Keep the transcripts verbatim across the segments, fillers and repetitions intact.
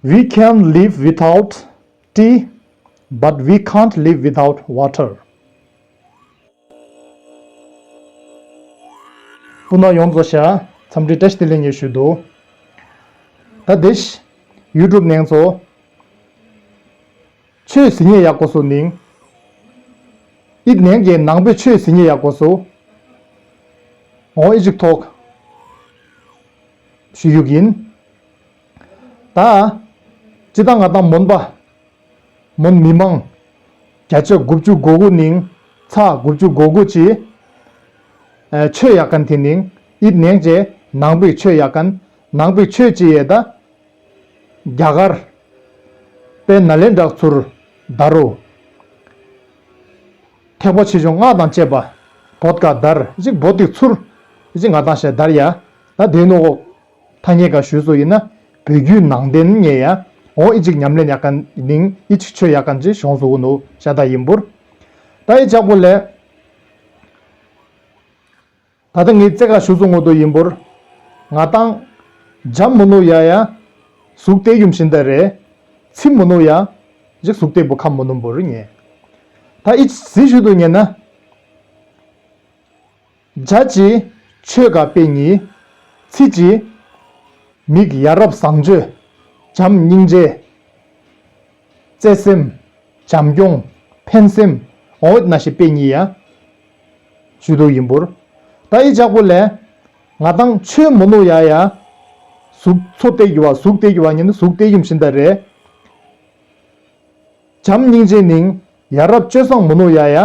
We can live without tea, but we can't live without water. སྤུན་ཟླ་ཡོངས་རྫོགས་ཤ་འཚམས་འདྲི་བཀྲ་ཤིས་བདེ་ལེགས་ངས་ཞུ་འདུག་ད་དེ་ཡུ་ཊུབ་ནང་ཚོ། ཆོས་ཟིན་ཡས་ཡག་པོ་སོ་ནིང་། ཨིད་ནང་གི་ནང་པའི་ཆོས་ཟིན་ཡས་ཡག་པོ་སོ། འོ་ཨི་ཅིག་ཐོག་ཞུ་ཡུག་ཡིན། ད། ཅི་ད་ང་དང་མོན་པ། མོན་མི་མང་། བརྒྱ་ཆ་དགུ་བཅུ་གོ་དགུ་ནིང་། ཚ་དགུ་བཅུ་གོ་དགུ་ཅི། ཨེ་ཆོས་ཡག་མཁན་དེ་ནིང་། ཨིད་ནང་གི་ནང་པའི་ཆོས་ཡག་མཁན། ནང་པའི་ཆོས་ཅི་ཡས་ད། རྒྱ་གར། དཔེར་ན་ལན་འདྲ་ཚུར་དར་རོ། ཐེག་པ་ཆེ་ཆུང་སྔགས་དང་བཅས་པ། བོད་ཀ་དར་ཅིག་བོད་དེ་ཚུར་ཅིག་ང་དང་ཞེ་དར་ཡ། ད་དེ་ནོ་ཐ་སྙད་ཀ་ཞུས་སོ་ཡིན་ན་བོད་བརྒྱུད་ནང་བསྟན་ཉེ་ཡ། འོ་ཨི་ཅིག་ཉམས་ལེན་ཡག་མཁན་ནིང་ཨི་ཅིག་ཆོས་ཡག་མཁན་ཅིག་བྱུང་སོ་གོ་ནོ་ཤ་ད་ཡིན་པུར། ད་ཨི་ཅག་པོ་ལས། ད་ལྟ་ངས་རྩེ་ཁ་ཞུ་སོང་ངོ་དོ་ཡིན་པོར། ང་དང་། འཇམ་མོ་ནོ་ཡ་ཡ། ཟུག་སྟེ་ཡུམ་ཤིན་ད་རེ། ཚིམ་མོ་ནོ་ཡ། ཞིག་ཟུག་སྟེ་བུ་ཁམ་མོ་ནོ་བོར་ངེ། ད་ཨི་ཟི་ཞུ་དུ་ཉེ་ན། འཇའ་ཅི། ཆོས་ཀ་པེ་ཉི། ཚི་ཅི། མིག་ཡ་རབ་བཟང་སྤྱོད། བྱམས་སྙིང་རྗེ། བརྩེ་སེམས། བྱམས་སྐྱོང་། ཕན་སེམས། འོད་ན་ཞི་པེ་ཉི་ཡ། ཞུ་དུ་ཡིན་པུར། ད་ཨི་ཅག་པོ་ལས། ང་དང་ཆོས་མོ་ནོ་ཡ་ཡ། ཟུག་ཚོ་སྟེ་གི་བ་ཟུག་སྟེ་གི་བ་ཉིན་ཟུག་སྟེ་ཡུམ་ཤིན་ད་རེ། བྱམས་སྙིང་རྗེ་ནིང་། ཡ་རབ་སྤྱོད་བཟང་མོ་ནོ་ཡ་ཡ།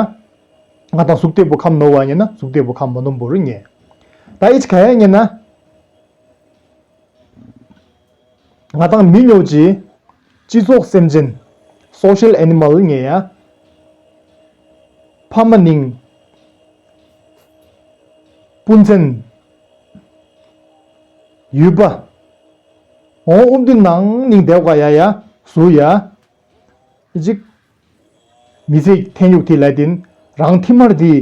ང་དང་ཟུག་སྟེ་བུ་ཁམ་ནོ་བ་ཉིན་ན་ཟུག་སྟེ་བུ་ཁམ་མོ་ནོ་བོར་ཉེ། ད་ཨི་ཅི་ཁ་ཡ་ཉིན་ན། ང་དང་མི་ཉོ་ཅི། སྤྱི་ཚོགས་སེམས་ཅན། སོ་ཤལ་ཨེ་ནི་མལ་ངེ་ཡ། ཕ་མ་ནིང་། སྤུན་མཚན། ཡུལ་པ། འོང་ཨུམ་དུ་ནང་ནིང་དེ་བ་ཡ་ཡ་སུ་ཡ། ཅིག་མི་ཚེ་ཐན་ཡུག་ཐི་ལ་ཏིན་རང་ཐི་མར་དི།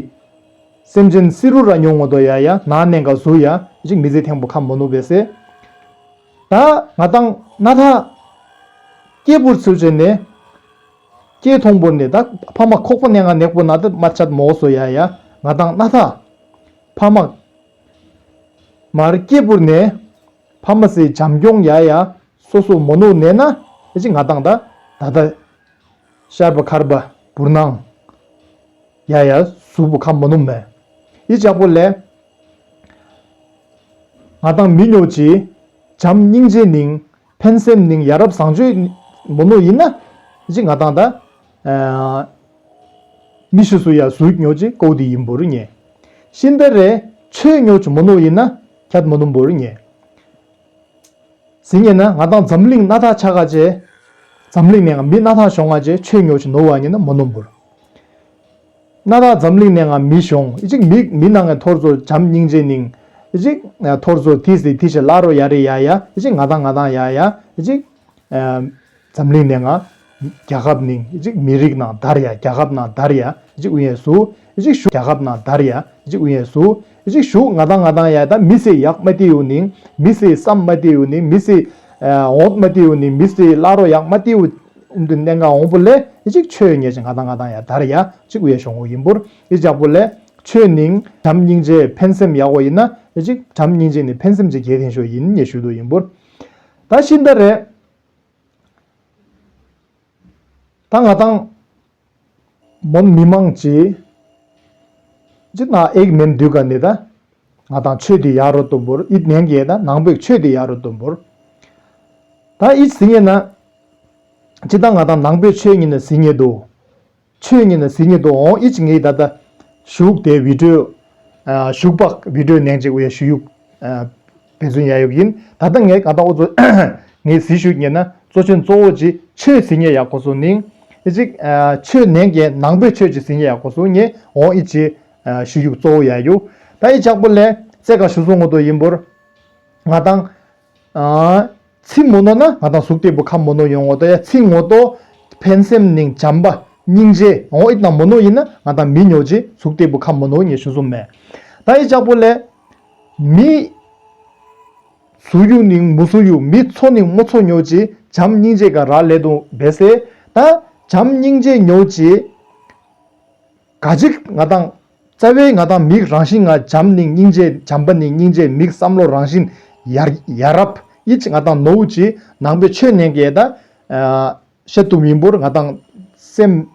སེམས་ཅན་སི་རུ་ར་ཉོ་ངོ་དོ་ཡ་ཡ་ན་ནེང་ག་སུ་ཡ་ཅིག་མི་ཚེ་ཐེང་པོ་ཁམ་མོ་ནུ་བེ་སེ། ད་ང་དང་ན་ཐ་སྐྱེས་བུར་ཚུལ་ཅན་ནས་སྐྱེས་མཐོང་བོར་ནས་ད་ཕ་མ་ཁོག་པ་ནས་ང་ནེག་པོ་ན་ད་མ་ཆད་མོ་སོ་ཡ་ཡ་ང་དང་ན་ཐ་ཕ་མ་མར་སྐྱེས་བུར་ནས་ཕ་མ་སི་བྱམས་སྐྱོང་ཡ་ཡ་སོ་སོ་མོ་ནུ་ནས་ན་ཅིག་ང་དང་ད་ད་ད། ཤར་པ་མཁར་པ་བུར་སྣང་། ཡ་ཡ་གཟུགས་པོ་ཁམ་མོ་ནུམ་མེ། ཡི་ཅག་པོ་ལས། ང་དང་མི་ཉོ་ཅི། བྱམས་སྙིང་རྗེ་ནིང་། ཕན་སེམས་ནིང་ཡ་རབས་བཟང་སྤྱོད་མོ་ནོ་ཡིན་ན། ཅི་ང་དང་ད། མི་ཤི་སུ་ཡ་གཟུགས་ཉོ་ཅི་ཀོ་དི་ཡིན་པོ་རུ་ཉེ། ཤིན་ད་རེ་ཆོས་ཉོ་ཅི་མོ་ནོ་ཡིན་ན་ཁྱད་མོ་ནུམ་པོ་རུ་ཉེ། ཟིན་ཉེ་ན་ང་དང་འཛམ་གླིང་སྣ་ཐག་ཆ་ག་ཅེ། འཛམ་གླིང་ནས་ང་མི་སྣ་ཐག་བྱུང་ང་ཅེ་ཆོས་ཉོ་ཅི་ནོ་བ་ཉེ་ན་མོ་ནོམ་བུར། སྣ་ཐག་འཛམ་གླིང་ནས་ང་མི་བྱུང་ཨི་ཅིག་མི་མི་ནང་ངའི་ཐོར་ཚོ་བྱམས་སྙིང་རྗེ་ནིང་། ཨི་ཅིག་ཐོར་ཚོ་ཐི་སི་ཐི་ཤ་ལ་རོ་ཡ་རེ་ཡ་ཡ་ཨི་ཅིག་ང་དང་ང་དང་ཡ་ཡ་ཨི་ཅིག་འཛམ་གླིང་ནས་ང་རྒྱལ་ཁབ་ནིང་ཨི་ཅིག་མི་རིགས་ནང་དར་ཡ་རྒྱལ་ཁབ་ནང་དར་ཡ་ཨི་ཅིག་ཨུ་ཡ་སུ་ཨི་ཅིག་ཤུ་རྒྱལ་ཁབ་ནང་དར་ཡ་ཨི་ཅིག་ཨུ་ཡ་སུ། ཅིག་ཞུ་ང་དང་ང་དང་ཡ་ད་མི་སེ་ཡག་མ་ཏི་ཡུ་ནིང་མི་སེ་བསམ་མ་ཏི་ཡུ་ནིང་མི་སེ་འོད་མ་ཏི་ཡུ་ནིང་མི་སེ་ལ་རོ་ཡག་མ་ཏི་ཡུ་འདི་གནད་འགག་འོང་པོ་ལས་ཅིག་ཆོས་ཉེ་ཅིག་ང་དང་ང་དང་ཡ་དར་ཡ་ཅིག་འུ་ཡ་ཤོང་འོ་ཡིན་པོར་ཨི་ཅག་པོ་ལས་ཆོས་ནིང་བྱམས་སྙིང་རྗེ་ཕན་སེམས་ཡག་འོ་ཡིན་ན་ཅིག་བྱམས་སྙིང་རྗེ་ནི་ཕན་སེམས་ཅིག་གལ་ཐེན་ཤོ་ཡིན་ཉེ་ཞུ་དོ་ཡིན་པོར་ད་ཤིན་ད་རེ། ད་ང་དང་། མོན་མི་མང་ཅི། ཅི་ན་ཨེག་མེན་དུས་ག་ནི་ད། ང་དང་ཆོས་དེ་ཡ་རོ་དུམ་བུར་ཨིད་ནན་གྱི་ད་ནང་པའི་ཆོས་དེ་ཡ་རོ་དུམ་བུར། ད་ཨིད་ཟི་ཉེ་ན། ཅི་ད་ང་དང་ནང་པའི་ཆོས་ཉིན་ན་ཟི་ཉེ་དུ། ཆོས་ཉིན་ན་ཟི་ཉེ་དུ་འོང་ཨིད་ངེ་ད་ད། ཞུགས་དེ་བི་ཌིའོ། ཞུགས་པ་བི་ཌིའོ་ནན་ཅིག་འུ་ཡ་ཞུ་ཡུག་བེ་ཚུན་ཡ་ཡོག་ཡིན། ད་ལྟ་ངས་ག་ད་འོ་ཚོ་ངས་ཟི་ཞུ་ཉན་ན་གཙོ་ཆེན་གཙོ་བོ་ཅི་ཆོས་ཟི་ཉེ་ཡག་གོ་སོ་ནིང་ཨི་ཅིག་ཆོས་ནན་གྱི་ནང་པའི་ཆོས་ཅི་ཟི་ཉེ་ཡག་གོ་སོ་ངས་འོང་ཨི་ཅི་ཞུ་ཡུག་གཙོ་བོ་ཡ་ཡོ། ད་ཨི་ཅག་པོ་ལས་རྩེ་ག་ཞུ་སོ་ངོ་དོ་ཡིན་པོར་ང་དང་། ཚི་མོ་ནོ་ན་ང་དང་གཟུགས་བདེ་པོ་ཁམ་མོ་ནོ་ཡོང་ངོ་ཏོ་ཡ་ཚི་ངོ་ཏོ་ཕན་སེམས་ནིང་བྱམས་པ་སྙིང་རྗེ་འོ་ཨིད་ན་མོ་ནོ་ཡིན་ན་ང་དང་མི་ཉོ་ཅི་གཟུགས་བདེ་པོ་ཁམ་མོ་ནོ་ཉེ་ཞུ་སོ་མེ། ད་ཨི་ཅག་པོ་ལས། མི། སུ་ཡུ་ནིང་མུ་སུ་ཡུ་མི་ཚོ་ནིང་མོ་ཚོ་ཉོ་ཅི་ བྱམས་སྙིང་རྗེ་ག་རག་ལས་དུ་བས་སེ། ད་བྱམས་སྙིང་རྗེ་ཉོ་ཅི། ག་ཅིག་ང་དང་རྩ་བའི་ང་དང་མིག་རང་བཞིན་ང་བྱམས་ནི་སྙིང་རྗེ། བྱམས་པ་ནི་སྙིང་རྗེ། མིག་བསམ་བློ་རང་བཞིན་ཡར་ཡ་རབས་ཡིད་ང་དང་ནོའུ་ཅི། ནང་པའི་ཆོས་ནན་གྱི་ད་ཤ་དུ་མིན་པོར་ང་དང་སེམས།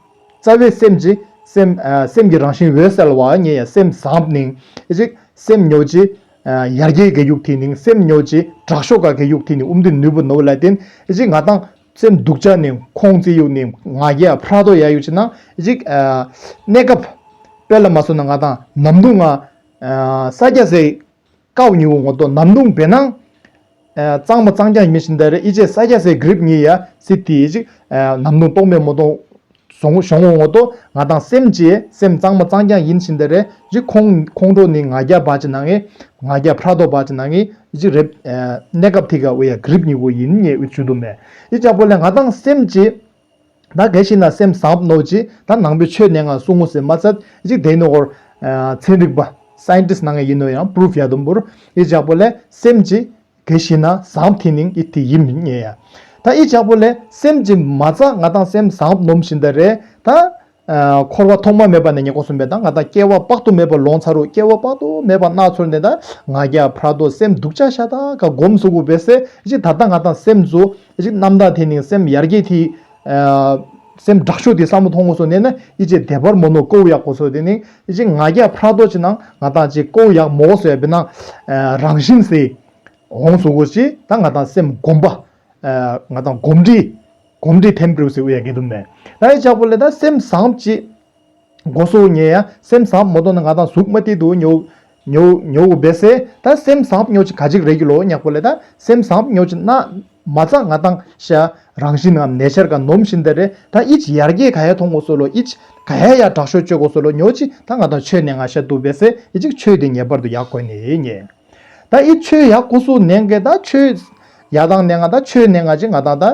རྩ་བའི་སེམས་ཀྱི་སེམས་ཨ་སེམས་ཀྱི་རང་བཞིན་འོད་གསལ་བ་ཉེ་ཡ་སེམས་བཟང་ནིང་ཨེ་ཅིག་སེམས་ཉོ་ཅི། ཨ་ཡར་རྒྱས་ཀྱི་ཡུག་ཐི་ནིང་སེམས་ཉོ་ཅི། དྲག་ཤོས་ཀ་གི་ཡུག་ཐི་ནིང་ཨུམ་དུ་ནུས་པོ་ནོ་ལ་བརྟེན་ཨེ་ཅིག་ང་དང་སེམས་སྡུག་ཅག་ནིང་ཁོང་ཙི་ཡུག་ནིང་ང་རྒྱལ་ཕྲག་དོག་ཡ་ཡུག་ཅི་ན་ཨེ་ཅིག་ཨ་གནས་སྐབས་དཔེ་ལ་མ་སོང་ན་ང་དང་ནམ་དུང་ང་ཨ་ས་སྐྱ་སེ། ཀའོ་ཉི་འོ་ངོ་ཏོ་ནམ་དུང་བེ་ནང་། ཨ་གཙང་མ་གཙང་རྐྱང་མི་ཤིན་ད་རེ་ཨི་ཅེ་ས་རྒྱ་སའི་གྲིབ་ཉི་ཡ་སི་ཏི་ཨི་ཅིག་ཨ་ནམ་དུང་ཏོག་མེ་མོ་ཏོ་ཞོང་ཞོང་འོ་ངོ་ཏོ་ང་དང་སེམས་ཅི་སེམས་གཙང་མ་གཙང་རྐྱང་ཡིན་ཤིན་ད་རེ་ཅིག་ཁོང་ཁོང་ཁྲོ་ནི་ང་རྒྱ་བ་ཅི་ནང་ངེ་ང་རྒྱ་ཕྲག་དོག་བ་ཅི་ནང་ངེ་ཨི་ཅིག་རེབ་ཨ་གནས་སྐབས་ཐི་ག་འོ་ཡ་གྲིབ་ཉི་འོ་ཡིན་ཉེ་འུ་ཆུ་དུ་མེ་ཨི་ཅག་པོ་ལས་ང་དང་སེམས་ཅི། ད་གལ་ཤི་ན་སེམས་བཟང་པོ་ནོ་ཅི་ད་ནང་པའི་ཆོས་ནས་ང་གསུང་ངོ་ཟེར་མ་ཚད་ཅིག་དེ་ནི་འོར་ཚན་རིག་པ་སའིན་ཊིསཊ་ནང་ཡིན་ནོ་ཡང་པུ་རུབ་ཡ་དུམ་བུར་ཨི་ཅག་པོ་ལས་སེམས་ཅི་གལ་ཤི་ན་བཟང་པོ་ཐི་ནིང་ཨི་ཐི་ཡིན་མིན་ཉེ་ཡ། ད་ཨི་ཅག་པོ་ལས་སེམས་ཅི་མ་ཚ་ང་དང་སེམས་བཟང་པོ་ནོམ་བཞིན་ད་རེད་ད། འཁོར་བ་ཐོག་མ་མེད་པ་ནས་ཉེ་ཁོ་སུམ་པས་ད་ང་དང་སྐྱེ་བ་དཔག་ཏུ་མེད་པ་ལོང་ཚར་རུ་སྐྱེ་བ་དཔག་ཏུ་མེད་པ་སྣ་ཚོར་ནས་ད་ང་རྒྱ་ཕྲག་དོག་སེམས་སྡུག་ཅག་ཤ་ད་ག་སྒོམ་སུ་གུ་བེ་སེ་ཅིག་ད་ལྟ་ང་དང་སེམས་ཚུ་ཅིག་རྣམ་དག་ཐི་ནིང་སེམས་ཡར་རྒྱས་ཐི། སེམས་དྲག་ཤོས་དེ་བསམ་བློ་ཐོང་གོ་སོ་ནས་ན་ཨི་ཅེ་བདེ་བར་མོ་ནོ་ཀོ་ཡག་གོ་སོ་དེ་ནི་ཨི་ཅེ་ང་རྒྱ་ཕྲག་དོག་ཅི་ནང་ང་དང་ཅིག་ཀོ་ཡག་མོ་སོ་ཡ་བེ་ནང་རང་བཞིན་སེ་འོང་སུ་གོ་ཅི་ད་ང་དང་སེམས་སྒོམ་པ་ང་དང་སྒོམ་འདྲི་སྒོམ་འདྲི་ཐེམ་པྲིའུ་སེ་ཨུ་ཡ་གེ་དུ་མེ་ད་ཨི་ཅག་པོ་ལས་ད་སེམས་བཟང་ཅི། གོ་སོ་ཉེ་ཡ་སེམས་བཟང་མོ་ཏོ་ན་ང་དང་གཟུགས་མ་ཏི་དུ་ཉོ་ཉོ་ཉོ་བེ་སེ་ད་སེམས་བཟང་ཉོ་ཅི་ག་ཅིག་རེ་གི་ལོ་ཉག་པོ་ལས་ད་སེམས་བཟང་ཉོ་ཅི་ན་མ་ཚ་ང་དང་ཤ་རང་བཞིན་ངམ་ནེ་ཆར་ག་ནོམ་བཞིན་དེ་རེ་ད་ཨི་ཅི་ཡར་རྒྱས་ག་ཡ་ཐོང་གོ་སོ་ལོ་ཨི་ཅི་ག་ཡ་ཡ་དྲག་ཤོས་བཅོས་གོ་སོ་ལོ་ཉོ་ཅི་ད་ང་དང་ཆོས་ནས་ང་ཤ་དུ་བེ་སེ་ཨི་ཅིག་ཆོས་དེ་ངེས་པར་དུ་ཡག་གོ་ནི་ཉེ། ད་ཨི་ཆོས་ཡག་གོ་སོ་ནན་གེ་ད་ཆོས། ཡ་དང་ནས་ང་ད་ཆོས་ནས་ང་ཅི་ང་དང་ད་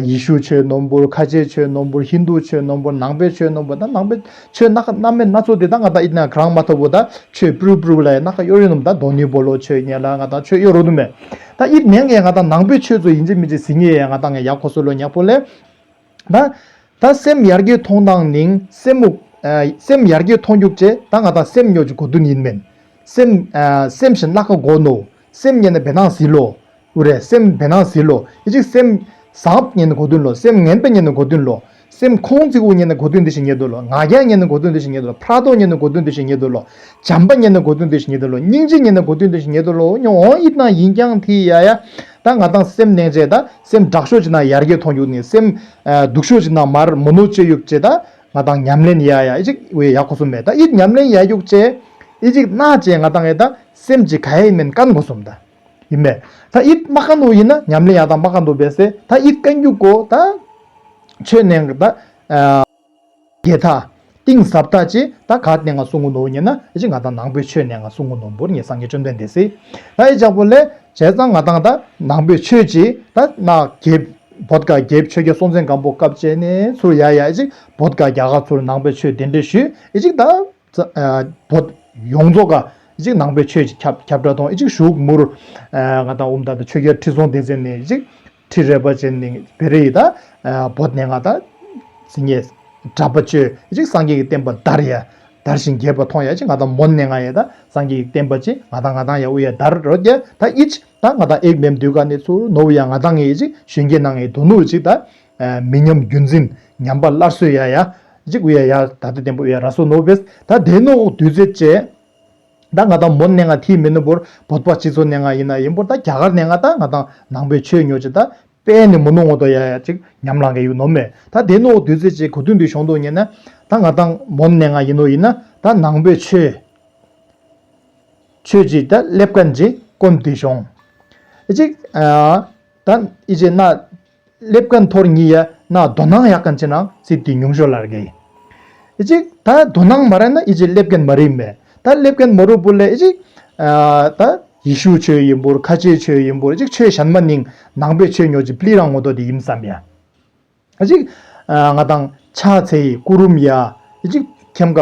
ཡེ་ཤུ་ཆོས་ནོམ་བུར་ཁ་ཆེ་ཆོས་ནོམ་བུར་ཧིན་དུ་ཆོས་ནོམ་བུར་ནང་པའི་ཆོས་ནོམ་བུར་ད་ནང་པའི་ཆོས་ནག་རྣམ་མེད་སྣ་ཚོགས་དེ་ད་ང་ད་ཨི་ན་གྲང་མ་ཐོབ་བོ་ད་ཆོས་པྲུ་པྲུ་ལ་ཡ་ནག་ཡོ་ཡོ་ནོམ་ད་དོ་ནི་བོ་ལོ་ཆོས་ཉེ་ལ་ང་ད་ཆོས་ཡོ་རོ་དུ་མེ་ད་ཨི་ནས་ངས་ང་ད་ནང་པའི་ཆོས་ཚོ་ཡིན་ཅི་མི་ཅི་ཟིན་ངེ་ཡ་ང་ད་ངས་ཡག་གོ་སོ་ལོ་ཉག་པོ་ལས། ད་ད་སེམས་ཡར་རྒྱས་མཐོང་སྟངས་ནིང་སེམས་མུག་ཨ་སེམས་ཡར་རྒྱས་མཐོང་རྒྱུག་ཅེ་ད་ང་དང་སེམས་ཉོ་ཅི་གོ་དུ་ཡིན་མིན། སེམས་ཨ་སེམས་ཤིན་ལྷག་ག་གོ་ནོ། སེམས་ཉན་ན་བེ་ནང་ཟི་ལོ། ཨུ་རེ་སེམས་བེ་ནང་ཟི་ལོ། ཨི་ཅིག་སེམས་བཟང་ཉན་ན་གོ་དུ་ལོ། སེམས་ངན་པ་ཉན་ན་གོ་དུ་ལོ། སེམས་ཁོང་ཙི་གུ་ཉན་ན་གོ་དུ་འདི་ཞིག་ཉེ་དུ་ལོ། ང་རྒྱལ་ཉན་ན་གོ་དུ་འདི་ཞིག་ཉེ་དུ་ལོ། ཕྲག་དོག་ཉན་ན་གོ་དུ་འདི་ཞིག་ཉེ་དུ་ལོ། བྱམས་པ་ཉན་ན་གོ་དུ་འདི་ཞིག་ཉེ་དུ་ལོ། སྙིང་རྗེ་ཉན་ན་གོ་དུ་འདི་ཞིག་ཉེ་དུ་ལོ། ཉོ་འོ་ཨི་ན་ཡིན་ཀྱང་ཐི་ཡ་ཡ། ད་ང་དང་སེམས་ནེང་ཅེ་ད་སེམས་དྲག་ཤོས་ཅིག་ན་ཡར་རྒྱས་མཐོང་ཡུག་ནི་སེམས་ཨ་སྡུག་ཤོས་ཅིག་ན་མར་མོ་ནོ་ཅེ་ཡུག་ཅེ་ད་ང་དང་ཉམས་ལེན་ཡ་ཡ་ཨི་ཅིག་ཝེ་ཡག་ཁོ་སུ་མེད་ད་ཨི་ཉམས་ལེན་ཡ་ཡུག་ཅེ་ཨི་ཅིག་ན་ཅེ་ང་དང་ཨེ་ད་སེམས་ཅིག་ག་ཡ་ཡིན་མིན་ཀན་ཁོ་སུམ་ད་ཡིན་མེད་ད་ཨི་མ་ཀན་དུ་ཡིན་ན་ཉམས་ལེན་ཡ་ད་མ་ཀན་དུ་བེ་སེ་ད་ཨི་ཀན་ཡུག་གོ་ད་ཆོས་ནེང་ད་ཨ། རྒྱལ་ཐ། གཏིང་ཟབ་ཐ་ཅི་ད་ག་ནས་ང་གསུང་གི་ནོ་ཉེ་ན་ཨེ་ཅི་ང་དང་ནང་པའི་ཆོས་ནས་ང་གསུང་གི་ནོ་འབུར་ངེ་སངས་རྒྱས་བཅོམ་ལྡན་འདས་སི། ད་ཨེ་ཅག་པོ་ལས་བྱས་ཙང་ང་དང་ད་ནང་པའི་ཆོས་ཅི་ད་ན་རྒྱལ་བོད་ཀ་རྒྱལ་ཆོས་རྒྱལ་སྲོང་བཙན་སྒམ་པོ་སྐབས་བཅད་ནས་ཚུར་ཡ་ཡ་ཨེ་ཅི་བོད་ཀ་རྒྱ་གར་ཚུར་ནང་པའི་ཆོས་གདན་འདྲེན་ཞུས་ཨེ་ཅི་ད་བོད་ཡོངས་རྫོགས་ཀ་ཨེ་ཅི་ནང་པའི་ཆོས་ཅི་ཁྱབ་ཁྱབ་བསྒྲགས་གཏོང་ཨེ་ཅི་བཞུགས་མུར་ང་དང་ཨུམ་ད་ད་ཆོས་རྒྱལ་ཁྲི་སྲོང་ལྡེ་བཙན་ནས་ཨེ་ཅི། ཁྲི་རལ་པ་ཅན་ནི་བེ་རེ་ཡི་ད་བོད་ནས་ང་ད་སི་ངེ་གྲྭ་པ་བཅོས་ཅིག་སངས་རྒྱས་ཀྱི་བསྟན་པ་དར་ཡ་དར་ཞིང་རྒྱས་པ་མཐོང་ཡ་ཅིག་ང་ད་མོན་ནས་ང་ཡ་ད་སངས་རྒྱས་ཀྱི་བསྟན་པ་ཅིག་ང་ད་ང་ད་ཡ་ཨུ་ཡ་དར་རོ་རྒྱ་ད་ཨི་ཅི་ད་ང་ད་ཨེག་མེམ་དུས་ག་ནས་ཚུར་ནོ་ཡ་ང་ད་ངེ་ཅིག་གཞོན་སྐྱེས་ནང་ངེ་དོ་ནུ་ཅིག་ད་མི་ཉམས་རྒྱུན་འཛིན་ཉམས་པ་སླར་གསོ་ཡ་ཡ་ཅིག་ཨུ་ཡ་ཡ་ད་ད་བསྟན་པ་ཨུ་ཡ་ར་སོ་ནོ་བེས་ད་དེ་ནོ་དུས་ཚོད་ཅེ། ད་ང་དང་མོན་ནས་ང་ཐིས་མེད་ནོ་བོར་བོད་པ་སྤྱི་ཚོགས་ནས་ང་ཡིན་ན་ཡིན་པོར་ད་རྒྱ་གར་ནས་ང་ད་ང་དང་ནང་པའི་ཆོས་ཉོ་ཅི་ད་དཔེ་ནི་མོ་ནོ་ངོ་ཏོ་ཡ་ཡ་ཅིག་ཉམས་ལང་གི་ཡུ་ནོ་མེད་ད་དེ་ནོ་དུས་ཚོད་ཅིག་གོ་དུས་འདི་ཤོང་དོ་ཉེ་ན་ད་ང་དང་མོན་ནས་ང་ཡིན་ནོ་ཡིན་ན་ད་ནང་པའི་ཆོས་ཆོས་ཅིག་ད་སླེབས་མཁན་ཅིག་ཀོན་དུ་ཤོང་ཨེ་ཅིག་ཨ་ད་ཨི་ཅེ་ན། སླེབས་མཁན་ཐོར་ཉི་ཡ་ན་དོ་སྣང་ཡག་མཁན་ཅི་ནང་སྲིད་དེ་ཉུང་ཤོས་ལར་གི། ཨི་ཅིག་ད་དོ་སྣང་མ་རེད་ན་ཨི་ཅིག་སླེབས་མཁན་མ་རེད་མེད། ད་སླེབས་མཁན་མ་རུ་བུ་ལས་ཨི་ཅིག་ད་ཡེ་ཤུ་ཆོས་ཡིན་པོར་ཁ་ཆེ་ཆོས་ཡིན་པོར་ཨི་ཅིག་ཆོས་གཞན་མ་ནིང་ནང་པའི་ཆོས་ཉོ་ཅི་པླི་རང་ངོ་ཏོ་དེ་ཡིན་བསམ་ཡ། ཨི་ཅིག་ང་དང་ཕྱག་འཚལ་ཡི་སྐུ་རུམ་ཡ་ཨི་ཅིག་ཁྱེམ་ཀ་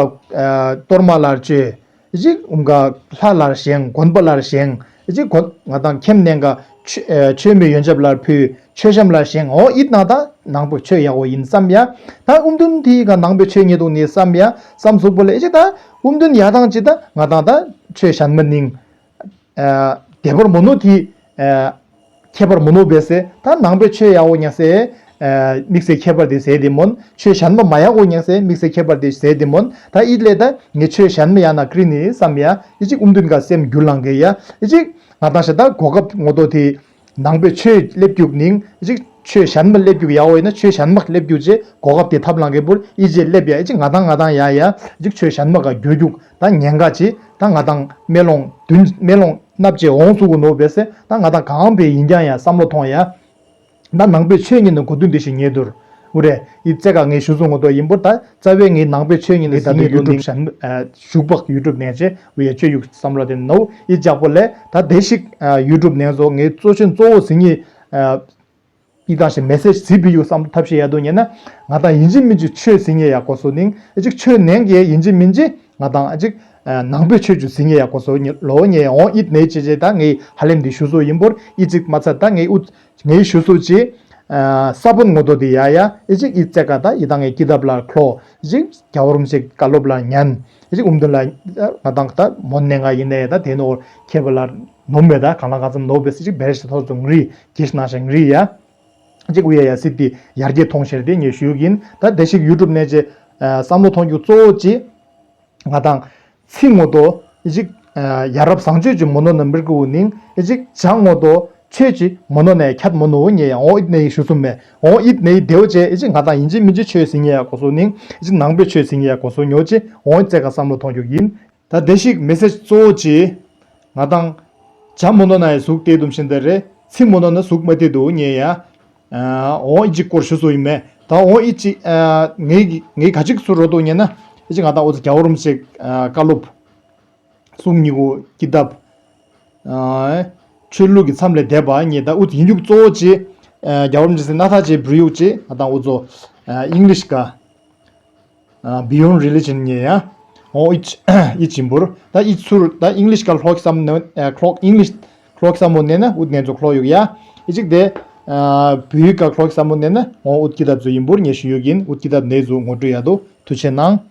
གཏོར་མ་ལར་བཅོས། ཅིག་ཨུམ་ག་ལྷ་ལར་བཞེངས་དགོན་པ་ལར་བཞེངས་ ཨེ་ཅིག་གོ་ང་དང་མཁྱེན་ནས་ག་ཆོས་ཨེ་ཆོས་མེད་ཡོན་ཆབ་ལ་ཕུལ། མཆོད་བཤམས་ལ་བཞེངས། འོ་ཨིད་ན་ད་ནང་པའི་ཆོས་ཡག་པོ་ཡིན་བསམ་ཡ། ད་ཨུམ་དུན་དེའི་ག་ནང་པའི་ཆོས་ཉེ་དུ་ནི་བསམ་ཡ། བསམ་གཟུགས་པོ་ལ་ཨེ་ཅིག་ད་ཨུམ་དུན་ཡ་དང་ཅི་ད་ང་དང་ད་ཆོས་གཞན་མ་ནིང་ཨ་དེ་བར་མོ་ནོ་དེ་ཨ་ཁྱད་པར་མོ་ནོ་བས་སེ། ད་ནང་པའི་ཆོས་ཡག་པོ་ཉག་སེ་ཨ་དམིགས་སེ་ཁྱད་པར་དེ་ཟེར་དེ་མོན། ཆོས་གཞན་མ་མ་ཡག་པོ་ཉག་སེ་དམིགས་སེ་ཁྱད་པར་དེ་ཟེར་དེ་མོན། ད་ཨིད་ལས་ད་ངས་ཆོས་གཞན་མ་ཡ་ན་ཀྲི་ནི་བསམ་ཡ། ཨེ་ཅིག་ཨུམ་དུན་ག་སེམས་རྒྱུ་ལང་གེ་ཡ། ཨེ་ཅིག་ང་དང་ཤ་ད་གོ་སྐབས་ངོ་ཏོ་དེ་ནང་པའི་ཆོས་སླེབས་རྒྱུག་ནིང་ཅིག་ཆོས་གཞན་མ་སླེབས་རྒྱུག་ཡག་འོ་ཡིན་ན་ཆོས་གཞན་མ་སླེབས་རྒྱུག་ཅེས་གོ་སྐབས་དེ་ཐབས་ལང་གི་བུར་ཨི་ཅེ་སླེབས་ཡ། ཨི་ཅིག་ང་དང་ང་དང་ཡ་ཡ་ཅིག་ཆོས་གཞན་མ་ག་རྒྱུ་རྒྱུག་ད་ཉེན་ཁ་ཅི་ད་ང་དང་མེ་ལོང་བདུན་མེ་ལོང་སྣབས་ཅེས་འོང་སུ་གུ་ནོ་བས་སེ། ད་ང་དང་གང་བས་ཡིན་ཀྱང་ཡ་བསམ་བློ་ཐོང་ཡ། ད་ནང་པའི་ཆོས་ཉིད་ནི་གོ་དུས་འདི་ཞིག་ངེས་དུར། འུ་རེ། ཨི་ཙེ་ཀ་ངས་ཞུ་སོང་ངོ་ཏོ་ཡིན་པོ་ད་རྩ་བའི་ངའི་ནང་པའི་ཆོས་ཉིད་ནི་ད་ཡུ་ཊུབ་ཞུགས་པག་ཡུ་ཊུབ་ནས་ཆེ་འུ་ཡ་ཆོས་ཡུག་བསམ་བློ་དེ་ནོ་ཨི་ཅག་པོ་ལས་ད་དེ་ཞིག་ཡུ་ཊུབ་ནས་བཟོ་ངའི་གཙོ་ཆེན་གཙོ་བོ་ཟིན་ངེས། ཨི་དང་ཞིག་མེ་སེ་ཇི་ཟི་བི་ཡུག་བསམ་ཐབས་ཤེས་ཡ་དོ་ཉེ་ན་ང་དང་ཡིན་གཅིག་མིན་གཅིག་ཆོས་ཟིན་ངེས་ཡ་གོ་སོ་ནིང་ཨི་ཅིག་ཆོས་ནན་གྱི་ཡིན་གཅིག་མིན་གཅིག་ང་དང་ཨི་ཅིག་ནང་པའི་ཆོས་ཅུ་ཟིན་ངེས་ཡ་གོ་སོ་ལོ་ཉེ་འོང་ཨིད་ནས་ཆེ་ཆེ་ད་ངའི་ཧ་ལེམ་འདི་ཞུ་སོ་ཡིན་པོར་ཨི་ཅིག་མ་ཚད་ད་ངའི་ཨུ། ངའི་ཞུ་སོ་ཅི། ས་བོན་ངོ་ཏོ་དེ་ཡ་ཡ་ཨི་ཅིག་ཨི་ཙེ་ཀ་ད་ཨི་དང་ངའི་ཀི་དབ་ལ་ཁློ། ཨི་ཅིག་རྒྱལ་བ་རིན་པོ་ཆེ་བཀའ་སློབ་ལ་ཉན། ཨི་ཅིག་ཨུམ་དུན་ལ་ང་དང་ད་མོན་ནས་ང་ཡིན་ནས་ད་དེ་ནོ་ཁྱེད་པ་ལ་ནོ་མེད་ད་གང་ལ་གང་འཚམ་ནོ་བས་ཨི་ཅིག་བེར་ཤ་ཐོག་ཙམ་རི་གེ་ཤ་ན་ཤ་རི་ཡ། ཨི་ཅིག་ཨུ་ཡ་ཡ་སི་དེ་ཡར་རྒྱས་ཐོང་ཤེར་དེ་ངས་ཞུ་གིན་ད་དེ་ཞིག་ཡུ་ཊུབ་ནས་ཅི། བསམ་བློ་ཐོང་རྒྱུ་གཙོ་བོ་ཅི། ང་དང་། ཚིག་ངོ་ཏོ། ཨི་ཅིག་ཡ་རབས་བཟང་སྤྱོད་ཀྱི་མོ་ནོ་ན་མིར་གུ་ནིང་ཨི་ཅིག་བྱ་ངོ་ཏོ། ཆོས་ཀྱི་མོ་ནོ་ནས་ཁྱད་མོ་ནོ་ཉེ་ཡང་འོ་ཨིད་ནས་ཞུ་སུ་མེ་འོ་ཨིད་ནས་དེའོ་ཅེ་ཨི་ཅིག་ང་དང་ཡིན་གཅིག་མིན་གཅིག་ཆོས་ཟིན་ཉེ་ཡ་གོ་སོ་ནིང་ཨི་ཅིག་ནང་པའི་ཆོས་ཟིན་ཉེ་ཡ་གོ་སོ་ཉོ་ཅེ་འོ་ཨིད་ཙེ་ཀ་བསམ་བློ་ཐོང་རྒྱུ་ཡིན། ད་དེ་ཞིག་མེ་སེ་ཇི་གཙོ་བོ་ཅི། ང་དང་། བྱ་མོ་ནོ་ན་ཡ་གཟུགས་དེ་དུམ་ཤིན་ད་རེ་ཚིག་མོ་ནོ་ན་གཟུགས་མ་དེ་དུ་ཉེ་ཡ། འོ་ཨི་ཅིག་སྐོར་ཞུ་སོ་ཡིན་མེ། ད་འོ་ཨི་ཅིག་ངའི་ངའི་ག་ཅིག་སུ་རོ་ཏོ་ཉེ་ན་ཨི་ཅིག་ང་དང་འོ་ཙི་རྒྱལ་བ་རིན་པོ་ཆེ་བཀའ་སློབ། གསུང་ཉི་གུ་ཀི་དབ། ཆོས་ལུགས་ཀྱི་མཚམས་ལས་འདས་པ་ཉེ་ད་འུ་ཡིན་རྒྱུག་གཙོ་བོ་ཅི། རྒྱལ་བ་རིན་པོ་ཆེ་སི་ན་ཐ་ཅེ་བྲི་ཡུག་ཅི་ང་དང་འུ་ཚོ་ཨིང་ལིཤ་ག Beyond Religion ཉེ་ཡ། འོ་ཨི་ཅི་ཨི་ཅི་འབུར་ད་ཨི་ཚུར་ད་ཨིང་ལིཤ་ག་ལྷོག་བསམ་ནོ་ཁློག་ཨིང་ལིཤ་ཁློག་བསམ་མོ་ནེ་ན་འུ་ནེ་ཚོ་ཁློག་ཡུག་ཡ། ཨི་ཅིག་དེ་བུའི་ག་ཁློག་བསམ་མོ་ནེ་ན་འོ་འུ་ཀི་དབ་ཚོ་ཡིན་འབུར་ཉེ་ཞུ་ཡུག་ཡིན་འུ་ཀི་དབ་ནེ་ཚོ་ངོ་སྤྲོད་ཡ་དོ་ཐུགས་ཆེ་གནང་།